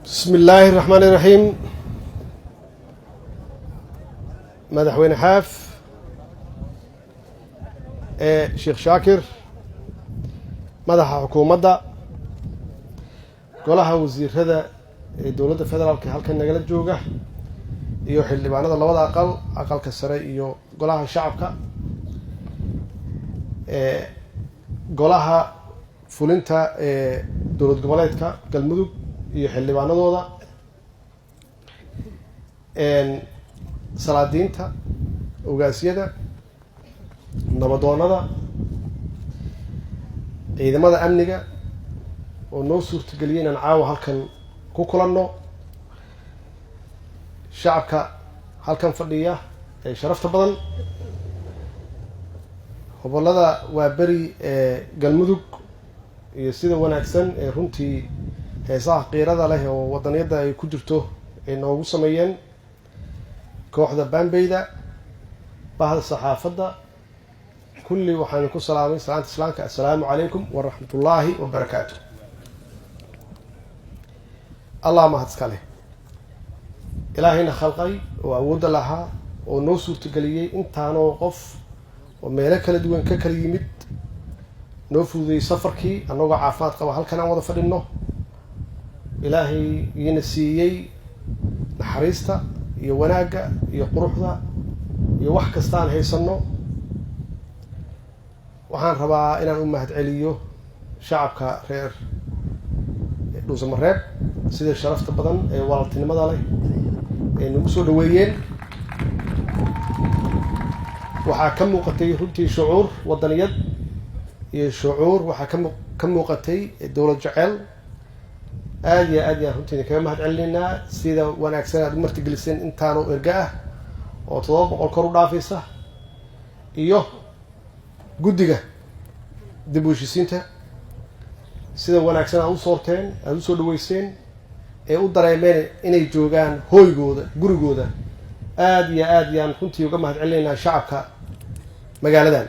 Bismi illaahi raxmaani raxiim. Madaxweyne Xaaf ee Sheekh Shaakir, madaxa xukuumadda, golaha wasiirada ee dowladda federaalka halkan nagala jooga, iyo xildhibaanada labada aqal, aqalka sare iyo golaha shacabka, ee golaha fulinta ee dowlad goboleedka Galmudug iyo xildhibaanadooda, salaadiinta, ogaasyada, nabadoonada, ciidamada amniga oo noo suurtageliyay inaan caawa halkan ku kulanno, shacabka halkan fadhiya ee sharafta badan, gobollada Waaberi ee Galmudug iyo sida wanaagsan ee runtii heesaha qiirada leh oo wadaniyadda ay ku jirto ay noogu sameeyeen, kooxda Bambeyda, bahda saxaafadda, kulli waxaan ku salaamay salaanta islaamka: assalaamu calaykum waraxmat ullaahi wabarakaatu. Allah mahad iska leh, Ilaahayna khalqay oo awoodda lahaa oo noo suurtageliyey intaanoo qof oo meelo kala duwan ka kala yimid, noo fududeeyey safarkii, annagoo caafimaad qaba halkan aan wada fadhinno. Ilaahay iina siiyey naxariista iyo wanaagga iyo quruxda iyo wax kasta aan haysanno. Waxaan rabaa inaan u mahad celiyo shacabka reer Dhuusamareeb sida sharafta badan ee walaaltinimada leh ee nagu soo dhaweeyeen. Waxaa ka muuqatay runtii shucuur wadaniyad iyo shucuur, waxaa ka muuqatay dowlad jecel. Aada iyo aad yaan runtii idinkaga mahad celinaynaa sida wanaagsan aad u martigeliseen intaanoo erga ah oo 700 kor u dhaafaysa, iyo guddiga dib u heshiisiinta sida wanaagsan aad u soorteen, aada usoo dhaweyseen ee u dareemeen inay joogaan hooygooda, gurigooda. Aada iyo aad yaan runtii uga mahad celinaynaa shacabka magaaladan.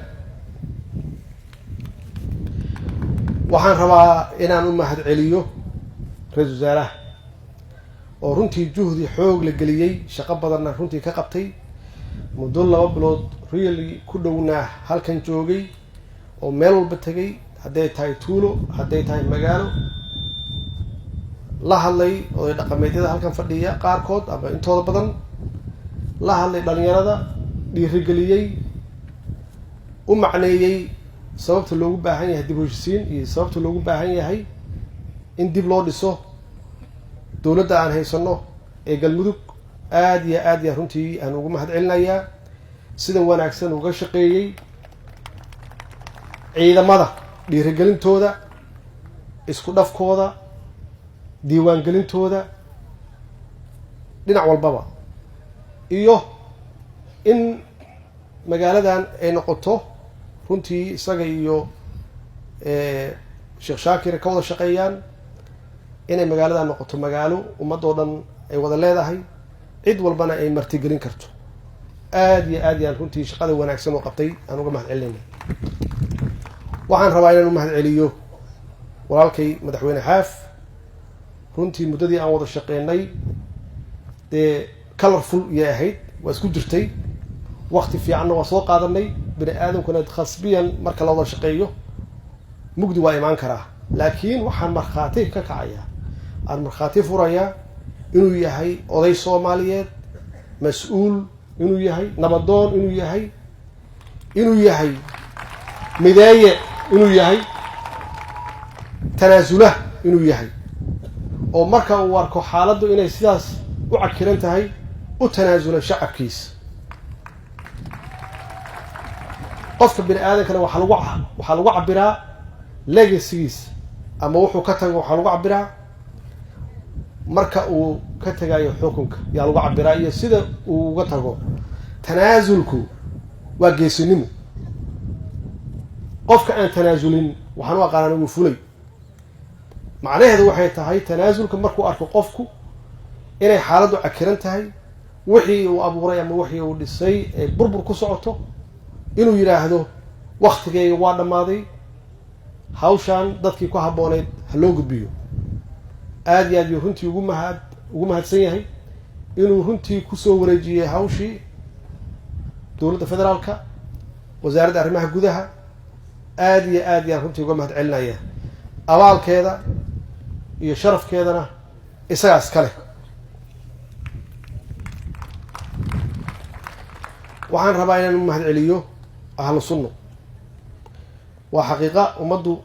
Waxaan rabaa inaan u mahad celiyo ra-iisul wasaaraha oo runtii juhdi xoog la geliyey, shaqo badanna runtii ka qabtay, muddo 2 bilood really ku dhownaa halkan joogay oo meel walba tegay, hadday tahay tuulo, hadday tahay magaalo, la hadlay oday dhaqameedyada halkan fadhiya qaarkood ama intooda badan, la hadlay dhalinyarada, dhiirigeliyey, u macneeyey sababta loogu baahan yahay dib u heshisiin iyo sababta loogu baahan yahay in dib loo dhiso dowladda aan haysano ee Galmudug. Aada iyo aad yaa runtii aan ugu mahad celinayaa sida wanaagsan uga shaqeeyey ciidamada dhiirigelintooda, isku dhafkooda, diiwaangelintooda dhinac walbaba, iyo in magaaladan ay noqoto runtii isaga iyo Sheekh Shaakir ka wada shaqeeyaan inay magaaladan noqoto magaalo ummadoo dhan ay wada leedahay, cid walbana ay martigelin karto. Aada iyo aad yaan runtii shaqada wanaagsan oo qabtay aan uga mahad celinayna. Waxaan rabaa inaan u mahad celiyo walaalkay madaxweyne Xaaf. Runtii muddadii aan wada shaqeynay dee colorful iyay ahayd, waa isku jirtay, wakti fiicanna waa soo qaadanay. Bini aadamkuna khasbiyan marka la wada shaqeeyo mugdi waa imaan karaa, laakiin waxaan markhaati ka kacayaa, aan markhaati furayaa inuu yahay oday Soomaaliyeed, mas-uul inuu yahay, nabadoon inuu yahay, inuu yahay mideeye, inuu yahay tanaasula, inuu yahay oo marka uu arko xaaladdu inay sidaas u cakiran tahay u tanaasula shacabkiisa. Qofka bini aadamkana waxaa lagu cabiraa legacygiisa ama wuxuu ka tago, waxaa lagu cabiraa marka uu ka tagayo xukunka yaa lagu cabiraa iyo sida uu uga tago. Tanaasulku waa geesinimo. Qofka aan tanaasulin waxaan u aqaanaan wuu fulay. Macnaheedu waxay tahay tanaasulka markuu arko qofku inay xaaladdu cakiran tahay, wixii uu abuuray ama wixii uu dhisay ee burbur ku socoto, inuu yidhaahdo waktigayga waa dhammaaday, hawshaan dadkii ku habbooneyd ha loo gudbiyo. Aada iyo aad yuu runtii ugu mahadsan yahay inuu runtii kusoo wareejiyey hawshii dowladda federaalka, wasaaradda arrimaha gudaha. Aada iyo aad yaan runtii uga mahad celinaya. Abaalkeeda iyo sharafkeedana isagaas kale. Waxaan rabaa inaan u mahad celiyo Ahlu Sunno. Waa xaqiiqa, ummaddu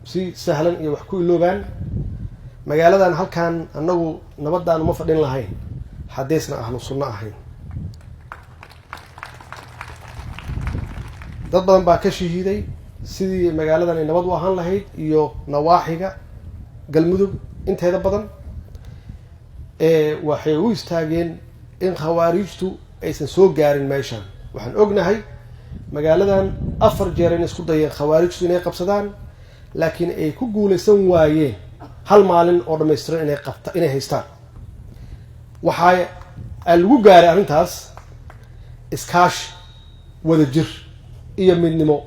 si sahlan iyo wax ku iloobaan. Magaaladan halkan annagu nabadaan uma fadhin lahayn haddaysna Ahlu Sunno ahayn. Dad badan baa ka shahiiday sidii magaaladan ay nabad u ahaan lahayd iyo nawaaxiga Galmudug inteeda badan. Waxay u istaageen in khawaariijtu aysan soo gaarin meeshan. Waxaan ognahay magaaladan 4 jeer inay isku dayeen khawaarijtu inay qabsadaan, laakiin ay ku guulaysan waayeen hal maalin oo dhammaystiran inay haystaan. Waxaa lagu gaaray arrintaas iskaashi, wadajir iyo midnimo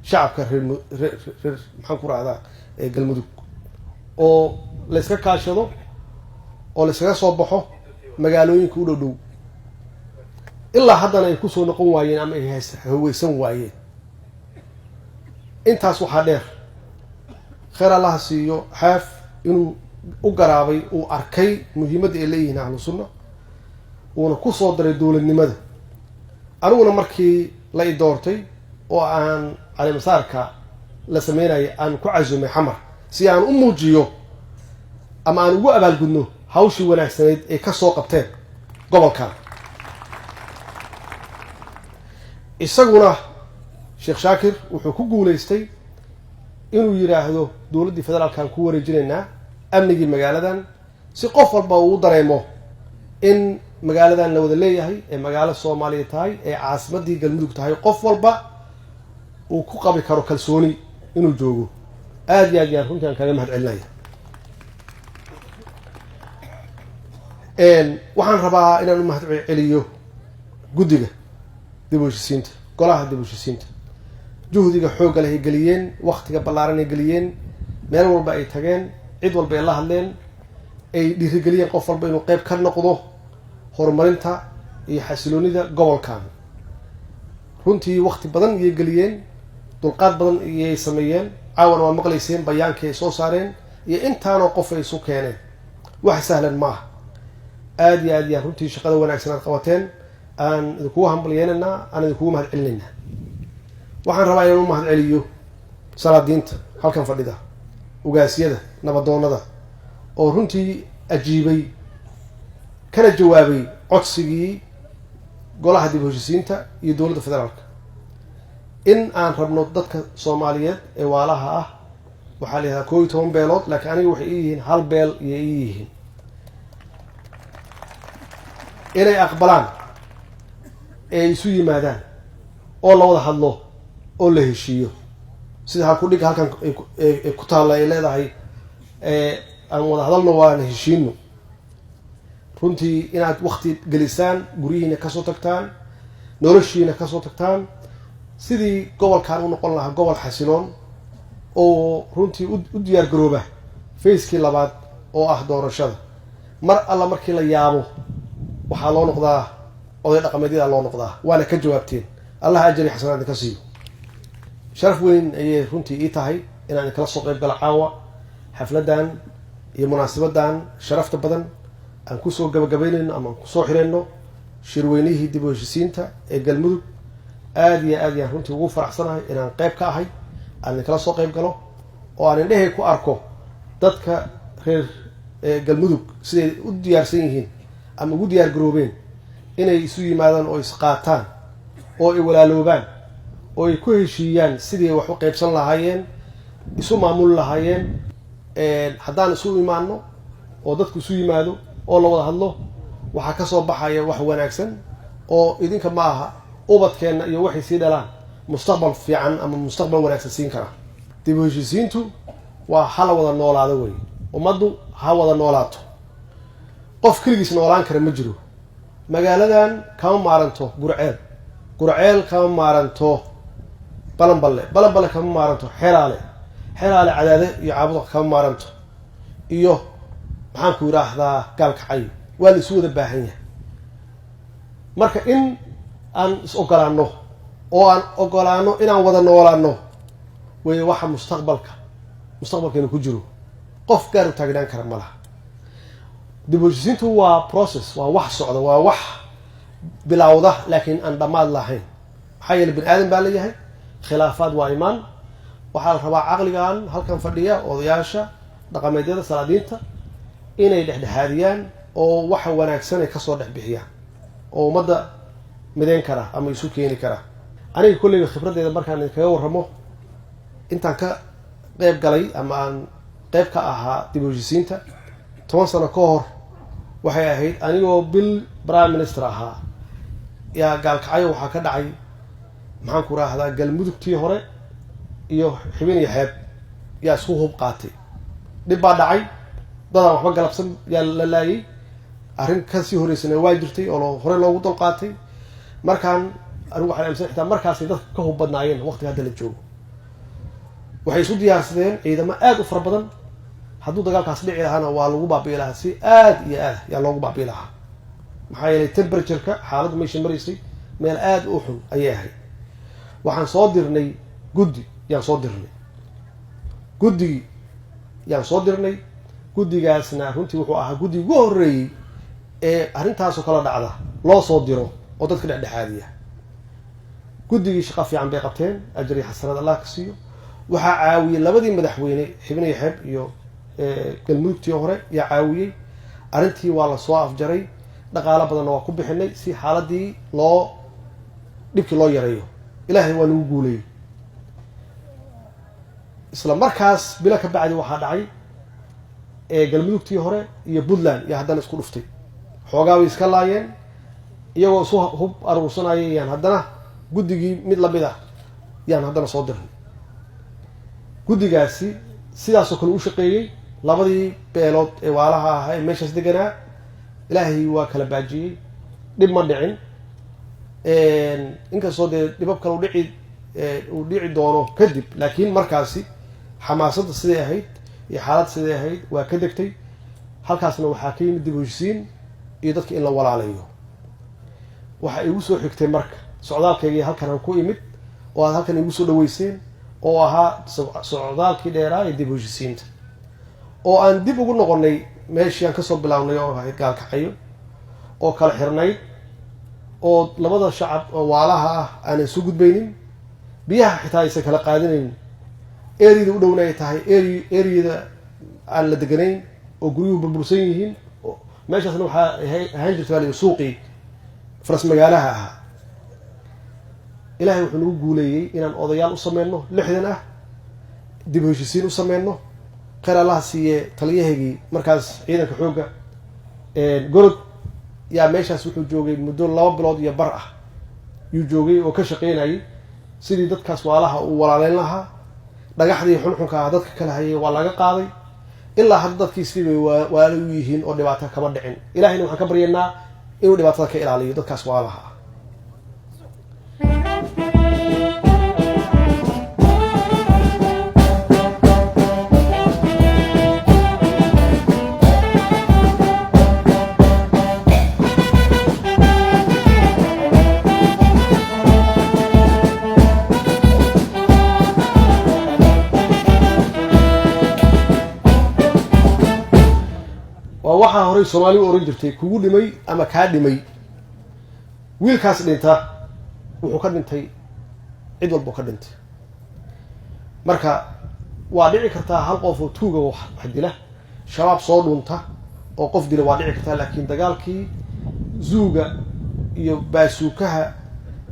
shacabka reer maxaan ku rahdaa ee Galmudug, oo la iska kaashado oo la iskaga soo baxo magaalooyinka u dhow dhow, ilaa haddana ay kusoo noqon waayeen ama ay haweysan waayeen. Intaas waxaa dheer, kheyr Allaha siiyo Xaaf inuu u garaabay, uu arkay muhiimadda ay leeyihiin Ahlu Sunna, uuna ku soo daray dowladnimada. Aniguna markii la i doortay oo aan caleemasaarka la sameynaya aan ku casumay Xamar si aan u muujiyo ama aan ugu abaalgudno hawshii wanaagsanayd ay ka soo qabteen gobolkan. Isaguna Sheekh Shaakir wuxuu ku guulaystay inuu yidhaahdo dowladdii federaalkaan ku wareejinaynaa amnigii magaaladan, si qof walba uu dareemo in magaaladan la wada leeyahay, ee magaalo Soomaaliya tahay, ee caasimaddii Galmudug tahay, qof walba uu ku qabi karo kalsooni inuu joogo. Aada iyo aad yaan runtii aan kaga mahad celinaya. Waxaan rabaa inaan u mahad celiyo guddiga dib u heshisiinta, golaha dib u heshisiinta, juhdiga xoogga leh ay geliyeen, waktiga ballaaran ay geliyeen, meel walba ay tageen, cid walba ay la hadleen, ay dhiirigeliyeen qof walba inuu qeyb ka noqdo horumarinta iyo xasiloonida gobolkan. Runtii wakti badan iyay geliyeen, dulqaad badan iyay sameeyeen. Caawana waa maqlayseen bayaankii ay soo saareen iyo intaanoo qof ay isu keeneen. Wax sahlan ma aha. Aada iyo aad yaan runtii shaqada wanaagsan aad qabateen aan idinkugu hambalyeynaynaa, aan idinkugu mahad celinaynaa. Waxaan rabaa inaan u mahad celiyo salaadiinta halkan fadhida, ugaasyada, nabadoonada oo runtii ajiibay kana jawaabay codsigii golaha dib u heshisiinta iyo dowladda federaalka in aan rabno dadka Soomaaliyeed ee waalaha ah. Waxaa la yihahdaa 11 beelood, laakiin aniga waxay ii yihiin hal beel iyo ii yihiin, inay aqbalaan ee isu yimaadaan oo la wada hadlo oo la heshiiyo. Sida halkudhig halkan ay ku taalla ay leedahay, aan wada hadalno waana heshiino. Runtii inaad wakti gelisaan, guryihiina kasoo tagtaan, noloshiina kasoo tagtaan, sidii gobolkan u noqon lahaa gobol xasiloon oo runtii u diyaar garooba facekii labaad oo ah doorashada. Mar alla markii la yaabo waxaa loo noqdaa oday dhaqameedyada loo noqdaa, waana ka jawaabteen. Allah ajri xasanaad idinka siiyo. Sharaf weyn ayay runtii ii tahay inaan idinkala soo qayb galo caawa xafladdan iyo munaasabadan sharafta badan aan kusoo gabagabaynayno ama aan kusoo xirayno shirweynihii dib u heshisiinta ee Galmudug. Aada iyo aad yaan runtii ugu faraxsanahay inaan qayb ka ahay, aan idinkala soo qayb galo oo aan indhehay ku arko dadka reer Galmudug siday u diyaarsan yihiin ama ugu diyaar garoobeen inay isu yimaadaan oo isqaataan oo ay walaaloobaan oo ay ku heshiiyaan sidii wax u qaybsan lahaayeen, isu maamuli lahaayeen. Haddaan isu imaano oo dadku isu yimaado oo la wada hadlo, waxaa ka soo baxaya wax wanaagsan oo idinka ma aha, ubadkeenna iyo waxay sii dhalaan mustaqbal fiican ama mustaqbal wanaagsan siin kara. Dib u heshiisiintu waa hala wada noolaado wey, ummaddu ha wada noolaato. Qof keligiis noolaan kara ma jiro. Magaaladan kama maaranto Gurceel, Gurceel kama maaranto Balanballe, Balanballe kama maaranto Xeraale, Xeraale Cadaade iyo Caabuda kama maaranto iyo Maxaan ku yidhaahdaa, Gaalkacyo waa la isu wada baahan yahay. Marka in aan is ogolaano oo aan ogolaano inaan wada noolaano wey waxa mustaqbalkeenu ku jiro. Qof gaar u taagnaan kara ma laha. Dib u heshiisiintu waa process, waa wax socda, waa wax bilowda laakiin aan dhammaad lahayn. Maxaa yeele, bini aadan baa leeyahay, khilaafaad waa imaan. Waxaa la rabaa caqligan halkan fadhiya, odayaasha dhaqameedyada, salaadiinta, inay dhexdhexaadiyaan oo waxa wanaagsan ay kasoo dhex bixiyaan oo ummadda mideyn kara ama isu keeni kara. Aniga kolleyba khibraddeeda markaan idinkaga warramo, intaan ka qeyb galay ama aan qeyb ka ahaa dib u heshiisiinta 10 sano ka hor, waxay ahayd anigoo bil prime minister ahaa yaa Gaalkacyo waxaa ka dhacay, maxaan ku rahdaa, Galmudugtii hore iyo Xibin iyo Xeeb yaa isku hub qaatay. Dhib baa dhacay, dadaan waxba galabsan yaa la laayay. Arrin kasii horeysana waa jirtay oo hore loogu dulqaatay. Markaan anigu waxaan aaminsan xitaa markaasay dadka ka hub badnaayeen waqtiga hadda la joogo. Waxay isu diyaarsadeen ciidamo aada u fara badan. Hadduu dagaalkaas dhici lahaana, waa lagu baabi'i lahaa, si aada iyo aad yaa loogu baabi'i lahaa. Maxaa yeelay, temperature-ka xaaladdu meesha maraysay meel aada u xun ayay ahayd. Waxaan soo dirnay guddi, yaan soo dirnay guddigii, yaan soo dirnay guddigaasna runtii wuxuu ahaa guddi ugu horreeyey ee arrintaasoo kala dhacda loo soo diro oo dadka dhexdhexaadiya. Guddigii shaqo fiican bay qabteen, ajar iyo xasanaad Allah ka siiyo. Waxaa caawiyey labadii madaxweyne, Xibin iyo Xeeb iyo Galmudugtii hore, yaa caawiyey. Arrintii waa la soo afjaray, dhaqaalo badanna waa ku bixinay si xaaladii loo dhibkii loo yareeyo. Ilaahay waa nagu guuleeyey. Isla markaas bilo ka bacdi waxaa dhacay Galmudugtii hore iyo Puntland iyo haddana isku dhuftay. Xoogaa way iska laayeen iyagoo isu hub aruursanaya. Yaan haddana guddigii mid lamid ah yaan haddana soo dirnay. Guddigaasi sidaasoo kale u shaqeeyey. Labadii beelood ee waalaha ahaa ee meeshaas deganaa Ilaahay waa kala baajiyey, dhib ma dhicin. Inkastoo dee dhibab kale uu dhici doono kadib, laakiin markaasi xamaasadda siday ahayd iyo xaaladda siday ahayd waa ka degtay. Halkaasna waxaa ka yimid dib u heshiisiin iyo dadka in la walaalayo. Waxaa igu soo xigtay marka socdaalkaygii halkan aan ku imid oo aad halkan igu soo dhaweyseen, oo ahaa socdaalkii dheeraa ee dib u heshiisiinta, oo aan dib ugu noqonay meeshii aan kasoo bilownay oo ahayd Gaalkacyo oo kala xirnayd, oo labada shacab oo waalaha ah aanan isu gudbaynin, biyaha xitaa aysan kala qaadanayn, area-da u dhowna ay tahay area-da aan la deganayn oo guryuhu burbursan yihiin. Meeshaasna waxaa ahaan jirta baa suuqii faras magaalaha ahaa. Ilaahay wuxuu nagu guuleeyey inaan odayaal u sameyno 60 ah, dib u heshiisiin u sameyno. Kheyr Allaha siiye taliyahaygii markaas ciidanka xoogga, Gorod, yaa meeshaas wuxuu joogay muddo 2 bilood iyo bar ah yuu joogay oo ka shaqeynayay sidii dadkaas waalaha uu walaaleyn lahaa. Dhagaxdii xunxunka ah dadka kala hayay waa laga qaaday. Ilaa hadda dadkii sidii bay waala u yihiin oo dhibaato kama dhicin. Ilahayna waxaan ka baryaynaa inuu dhibaatada ka ilaaliyo dadkaas waalaha ah. Waa waxaa horey Soomaali u oran jirtay, kugu dhimay ama kaa dhimay. Wiilkaas dhinta wuxuu ka dhintay cid walbuu ka dhintay. Marka waa dhici kartaa hal qof oo tuuga wax dila, Shabaab soo dhunta oo qof dila, waa dhici kartaa. Laakiin dagaalkii zuuga iyo baasuukaha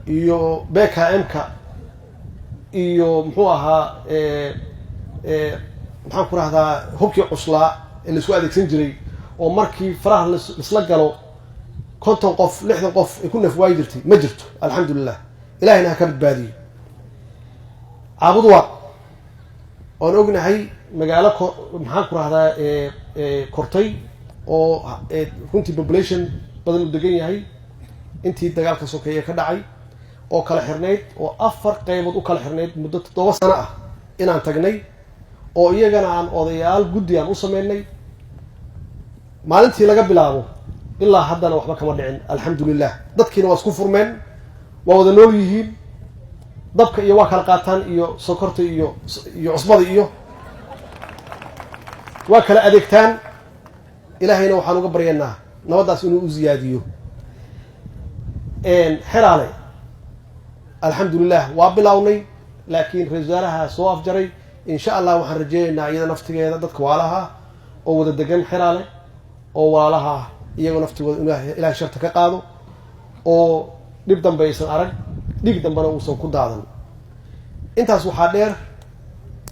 iyo PKM-ka iyo muxuu ahaa, maxaan ku rahdaa, hubkii cuslaa ee laisku adeegsan jiray, oo markii faraha laisla galo 50 qof, 60 qof ay ku nafwaayi jirtay, ma jirto, alxamdulilah. Ilahayna ha ka badbaadiyo. Caabudwaaq oan ognahay magaalo ko maxaan ku rahdaa kortay oo runtii population badan uu degan yahay intii dagaalka sokeeye ka dhacay, oo kala xirnayd, oo afar qaybood u kala xirnayd muddo 7 sano ah inaan tagnay, oo iyagana aan odayaal guddi aan u sameynay. Maalintii laga bilaabo ilaa haddana waxba kama dhicin, alxamdulilah. Dadkiina waa isku furmeen, waa wada nool yihiin. Dabka iyo waa kala qaataan, iyo sokorta iyo cusbada, iyo waa kala adeegtaan. Ilaahayna waxaan uga baryanaa nabaddaas inuu u ziyaadiyo. Xeraale, alxamdulilah, waa bilownay, laakiin ra-isul wasaaraha soo afjaray. Insha Allah waxaan rajeynaynaa iyada naftigeeda dadka waalaha oo wada degan Xeraale oo walaalaha ah, iyagoo naftigooda inuu Ilahay sharta ka qaado, oo dhib dambe aysan arag, dhiig dambena uusan ku daadan. Intaas waxaa dheer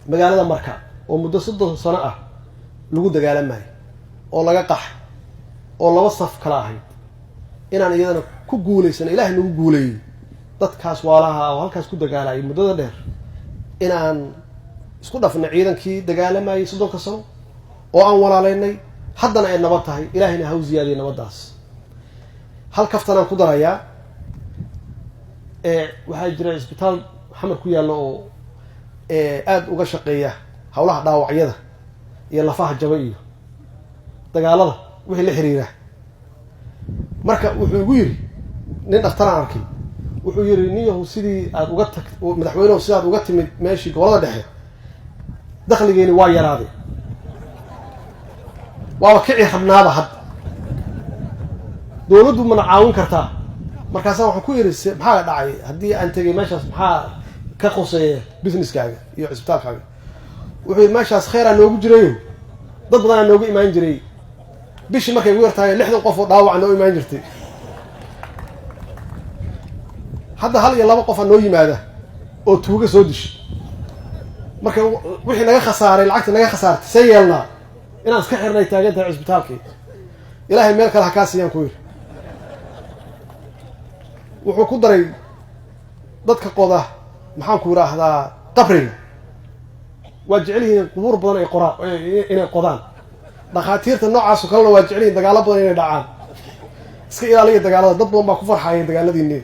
magaalada Marka oo muddo 30 sano ah lagu dagaalamayo oo laga qaxay oo laba saf kala ahayd, inaan iyadana ku guulaysano, Ilahay nagu guuleeyey, dadkaas waalaha oo halkaas ku dagaalayay muddada dheer inaan isku dhafnay ciidankii dagaalamayay 30-ka sano oo aan walaalaynay, haddana ay nabad tahay. Ilaahayna ha u ziyaadiyay nabaddaas. Hal kaftanaan ku darayaa. Waxaa jira isbitaal Xamar ku yaallo oo aada uga shaqeeya howlaha dhaawacyada iyo lafaha jaba iyo dagaalada wixii la xiriira. Marka wuxuu igu yidhi nin dhakhtaraan arkay, wuxuu yidhi: "Nin yahow, sidii aad uga tag, madaxweynehu, sidaad uga timid meeshii gobolada dhexe, dakhligeeni waa yaraaday, waaba kici rabnaaba. Hadda dowladdu mana caawin kartaa?" Markaasaa waxaan ku yidhi: "Maxaa dhacay haddii aan tegay meeshaas? Maxaa ka qoseeya businesskaaga iyo cisbitaalkaaga?" Wuxuu yidhi: "Meeshaas kheyraa noogu jirayo, dad badanaa nooga imaan jiray. Bishii markay ugu yartahay 60 qof oo dhaawaca noo imaan jirtay. Hadda hal iyo laba qofa noo yimaada oo tuuga soo dishay. Marka wixii naga khasaaray, lacagta naga khasaartay, see yeelnaa? Inaan iska xirnay taagan tahay cisbitaalkii. Ilaahay meel kale ha kaa siiyaan," ku yidhi. Wuxuu ku daray: "Dadka qoda, maxaan ku yidhaahdaa, qabriga waa jecel yihiin qubuur badan ay qoraan, inay qodaan. Dhakhaatiirta noocaasoo kalena waa jecel yihiin dagaalo badan inay dhacaan. Iska ilaaliya dagaalada, dad badan baa ku farxaya dagaaladiini."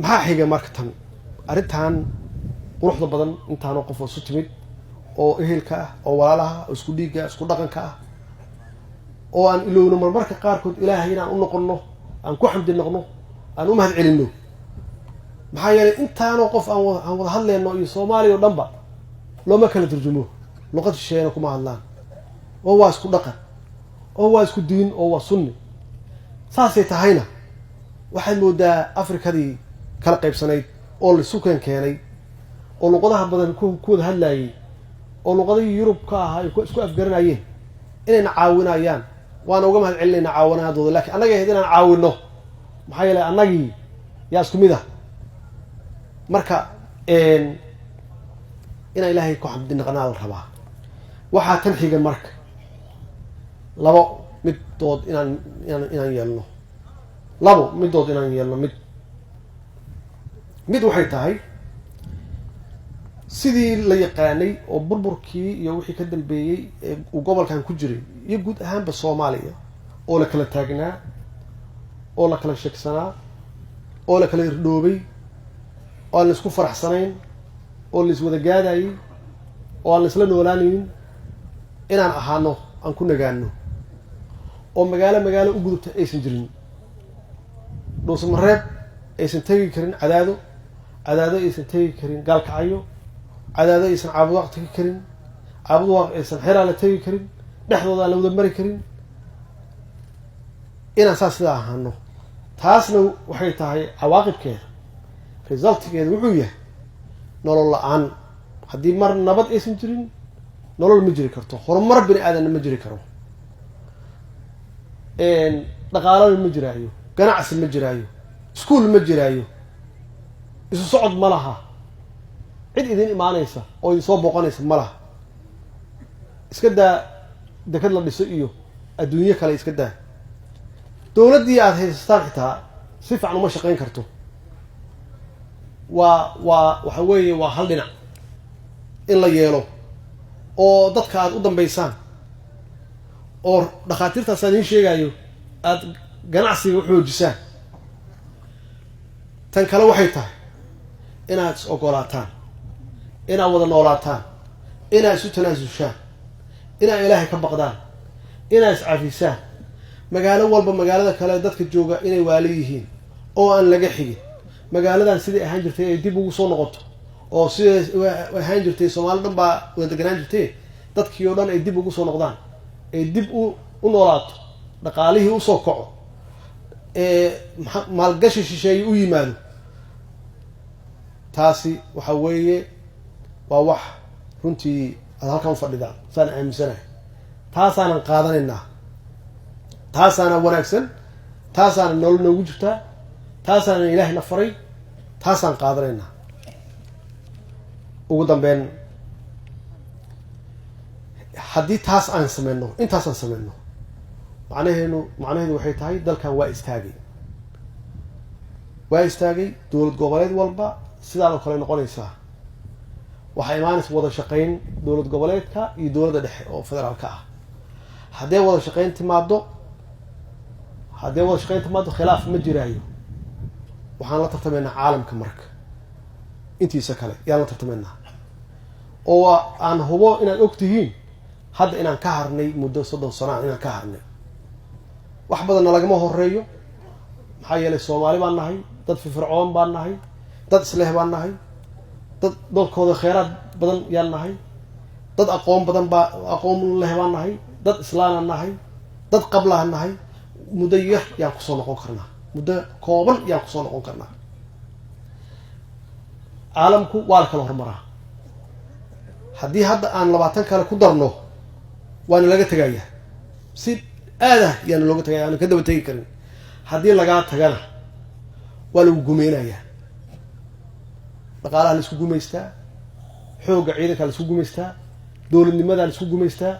Maxaa xiga marka? Tan arrintan quruxda badan, intaanoo qof oo isu timid oo ehelka ah oo walaalaha oo isku dhiigga, isku dhaqanka ah, oo aan ilowno marmarka qaarkood Ilaahay inaan u noqonno, aan ku xamdi noqno, aan u mahad celinno. Maxaa yeelay intaanoo qof aan wada hadleyno iyo Soomaaliya o dhan ba looma kala turjumo, luqad shisheeyana kuma hadlaan, oo waa isku dhaqan, oo waa isku diin, oo waa sunni. Saasay tahayna waxaad moodaa Afrikadii kala qaybsanayd oo laisu keen keenay oo luqadaha badan ku wada hadlaayey oo luqadihii Yurub ka ahaa ay isku afgaranayeen inayna caawinayaan. Waana uga mahad celinayna caawinaadooda, lakiin annaga ahayd inaan caawino, maxaa yeelay annagii yaa isku mid ah. Marka inaan Ilaahay ku xamdi naqnaa la rabaa. Waxaa tan xiga marka labo midood inaan yeelno, labo midood inaan yeelno. Mid waxay tahay sidii la yaqaanay oo burburkii iyo wixii ka dambeeyey ee uu gobolkan ku jiray iyo guud ahaanba Soomaaliya, oo la kala taagnaa, oo la kala sheegsanaa, oo la kala irdhoobay, oo aan la isku faraxsanayn, oo la iswada gaadayay, oo aan la isla noolaanaynin, inaan ahaano, aan ku nagaano, oo magaalo magaalo u gudubta aysan jirin. Dhuusamareeb aysan tegi karin Cadaado, Cadaado aysan tegi karin Gaalkacyo, Cadaado aysan Caabudaaq tegi karin, Caabudaaq aysan Xeraala tegi karin, dhexdooda aan la wada mari karin. Inaan saas sidaa ahaano, taasna waxay tahay cawaaqibkeeda, resultigeeda wuxuu yahay nolol la-aan. Haddii mar nabad aysan jirin, nolol ma jiri karto, horumar bini aadanna ma jiri karo, dhaqaalana ma jiraayo, ganacsi ma jiraayo, iskuol ma jiraayo, isu socod ma laha, cid idin imaanaysa oo idin soo booqanaysa ma laha. Iska daa dekad la dhiso iyo adduunyo kale, iska daa dowladdii aada haysataan, xitaa si fiican uma shaqayn karto. Waa waxa weeye waa hal dhinac in la yeelo oo dadka aada u dambaysaan oo dhakhaatiirtaas aan idiin sheegayo aada ganacsiga u xoojisaan. Tan kale waxay tahay inaad is ogolaataan, inaad wada noolaataan, Inaad isu tanaasushaan, inaad Ilaahay ka baqdaan, inaad iscafisaan. Magaalo walba magaalada kale dadka jooga inay waali yihiin oo aan laga xigin. Magaaladan siday ahaan jirtay ay dib ugu soo noqoto, oo siday ahaan jirtay Soomaali dhan baa wada deganaan jirtay, dadkii oo dhan ay dib ugu soo noqdaan, ay dib u noolaato, dhaqaalihii usoo kaco, maalgashi shisheeye u yimaado. Taasi waxa weeye waa wax runtii aad halkan ufadhidaan saan aaminsanahay. Taasaanan qaadanaynaa, taasaana wanaagsan, taasaana nolol noogu jirtaa, taasaana Ilaahayna faray, taasaan qaadanaynaa. Ugu dambeyn, haddii taas aan sameyno, intaasaan sameyno, macnaheedu waxay tahay dalkan waa istaagay, waa istaagay. Dowlad goboleed walba sidaadoo kale noqonaysaa. Waxaa imaanaysa wada shaqeyn dowlad goboleedka iyo dowladda dhexe oo federaalka ah. Haddee wada shaqeyn timaado, haddee wada shaqeyn timaado, khilaaf ma jiraayo. Waxaan la tartamaynaa caalamka marka intiisa kale yaan la tartamaynaa, oo aan hubo inaad og tihiin hadda inaan ka harnay muddo 30 sano ah, inaan ka harnay. Wax badanna lagama horeeyo, maxaa yeelay Soomaali baan nahay, dad firfircoon baan nahay, dad isleh baan nahay, dad dalkooda kheyraad badan yaan nahay, dad aqoon badan baa aqoon leh baan nahay, dad islaanaan nahay, dad qablaan nahay. Muddo yar yaan kusoo noqon karnaa, muddo kooban yaan kusoo noqon karnaa. Caalamku waa la kala horumaraa. Haddii hadda aan 20 kale ku darno, waana laga tegayaa si aadah, yaana looga tagaya, aana ka daba tegi karin. Haddii lagaa tagana waa lagu gumeynayaa. Dhaqaalaha la isku gumaystaa, xoogga ciidankaa la isku gumaystaa, dowladnimadaa la isku gumaystaa,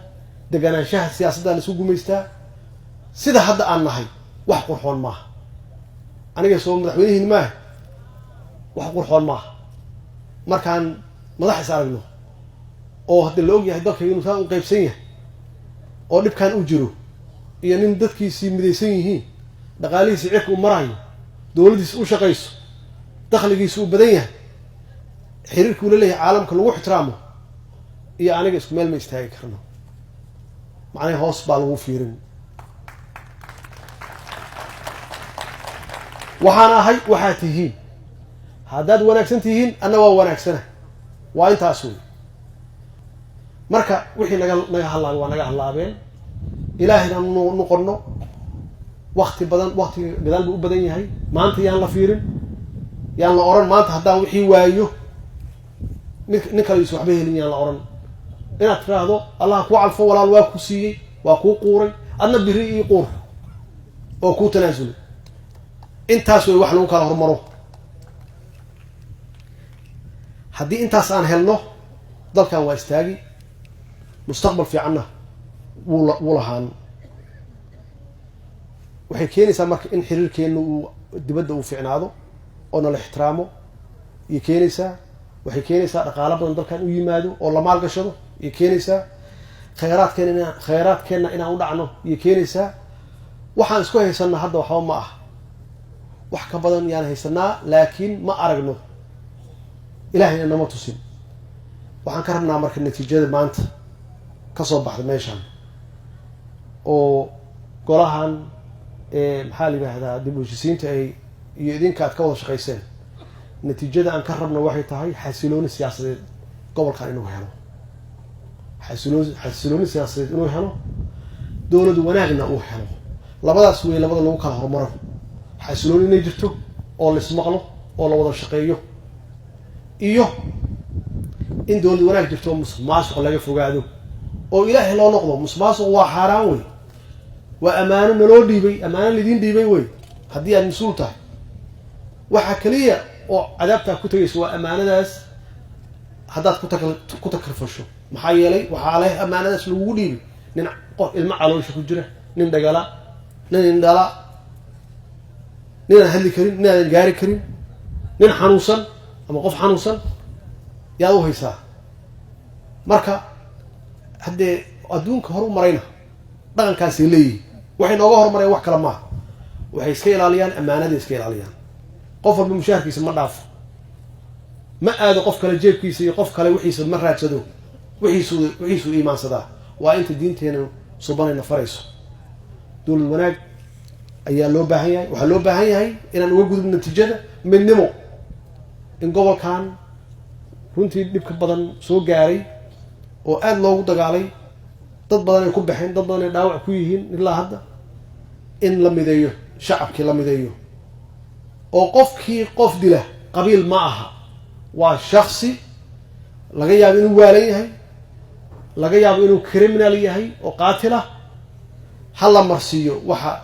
deganaanshaha siyaasaddaa la isku gumaystaa. Sida hadda aan nahay wax qurxoon maaha. Aniga soo madaxweynihiin maaha, wax qurxoon maaha. Markaan madax is aragno oo hadda la og yahay dalka inuu saa u qaybsan yahay oo dhibkan u jiro, iyo nin dadkiisii midaysan yihiin, dhaqaalihiisi cirka u marayo, dowladdiisi u shaqayso, dakhligiisi uu badan yahay, xiriirka ula leeyahay caalamka lagu ixtiraamo, iyo aniga isku meel ma istaagi karno. Macnaha hoos baa lagu fiirin. Waxaan ahay waxaad tihiin. Haddaad wanaagsan tihiin, anna waa wanaagsana, waa intaas wey. Marka wixii naga hallaabay waa naga hallaabeen. Ilaahayna noqono. Wakti badan, waktiga gadaal buu u badan yahay. Maanta yaan la fiirin, yaan la oran maanta haddaan wixii waayo mid nin kale yuusan waxba helin, yaan la oran. Inaad tiraahdo Allah kuu calfo walaal, waa ku siiyey, waa kuu quuray, adna biri ii quur oo kuu tanaasulay. Intaas wey wax lagu kala hormaro. Haddii intaas aan helno, dalkan waa istaagi, mustaqbal fiicanna wuu lahaan. Waxay keenaysaa marka in xiriirkeenna uu dibadda uu fiicnaado oo nala ixtiraamo iyo keenaysaa. Waxay keenaysaa dhaqaalo badan dalkan u yimaado oo la maalgashado iyo keenaysaa. Kheyraadkeenna inaan u dhacno iyo keenaysaa. Waxaan isku haysanaa hadda waxba ma ah, wax ka badan yaan haysanaa, laakiin ma aragno, Ilaahayna nama tusin. Waxaan ka rabnaa marka natiijada maanta kasoo baxda meeshan oo golahan maxaa la yidhaahdaa dib u heshisiinta ay iyo idinka aad ka wada shaqayseen, natiijada aan ka rabno waxay tahay xasilooni siyaasadeed gobolkan inuu helo, xasilooni siyaasadeed inuu helo, dowlad wanaagna uu helo. Labadaas wey labada lagu kala horumaro. Xasilooni inay jirto oo laismaqlo oo la wada shaqeeyo, iyo in dowlad wanaag jirto oo musuq maasuq laga fogaado oo Ilaahay loo noqdo. Musuq maasuq waa xaaraan wey, waa ammaano naloo dhiibay, ammaano laidiin dhiibay wey. Haddii aad mas-uul tahay, waxaa keliya oo cadaabtaa ku tegayso waa ammaanadaas haddaad ku takrifasho. Maxaa yeelay waxaa leh ammaanadaas lagugu dhiibay nin qof ilmo caloosha ku jira, nin dhagala, nin indhala, ninaan hadli karin, nin aadan gaari karin, nin xanuunsan ama qof xanuunsan yaad u haysaa. Marka haddee adduunka hor u marayna dhaqankaasay leeyihin. Waxay nooga hormareen wax kale maaha, waxay iska ilaaliyaan ammaanaday iska ilaaliyaan. Qof walba mushaharkiisa ma dhaafo, ma aado qof kale jeebkiisa iyo qof kale wixiisa ma raadsado. Wixiisuu iimaansadaa waa inta diinteena subanayna farayso. Dowlad wanaag ayaa loo baahan yahay. Waxaa loo baahan yahay inaan uga gudubno natiijada midnimo, in gobolkan runtii dhibka badan soo gaaray oo aada loogu dagaalay, dad badan ay ku baxeen, dad badan ay dhaawac ku yihiin ilaa hadda, in la mideeyo shacabkii, la mideeyo oo qofkii qof dila qabiil ma aha, waa shaksi laga yaabo inuu waalan yahay, laga yaabo inuu criminal yahay oo qaatil ah. Ha la marsiiyo waxa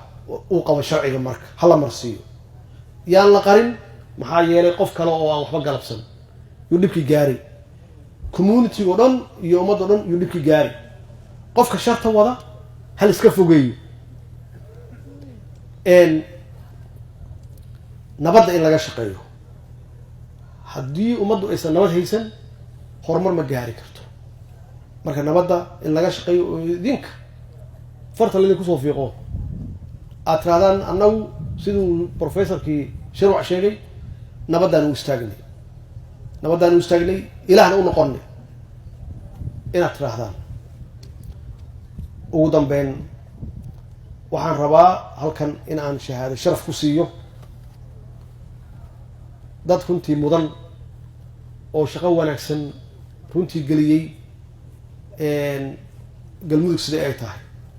uu qabo sharciga. Marka ha la marsiiyo, yaan la qarin. Maxaa yeelay, qof kale oo aan waxba galabsan yuu dhibkii gaaray, community o dhan iyo ummad o dhan yuu dhibkii gaaray. Qofka sharta wada hal iska fogeeyo. Nabadda in laga shaqeeyo. Haddii ummaddu aysan nabad haysan, horumar ma gaari karto. Marka nabadda in laga shaqeeyo oo idinka farta laydin kusoo fiiqo, aad tirahdaan, "Annagu, siduu professorkii Shirwac sheegay, nabaddaan u istaagnay, nabaddaan u istaagnay, Ilaahna u noqonnay," inaad tiraahdaan. Ugu dambeyn, waxaan rabaa halkan in aan shahaado sharaf ku siiyo dad runtii mudan oo shaqo wanaagsan runtii geliyey Galmudug sidai ay tahay.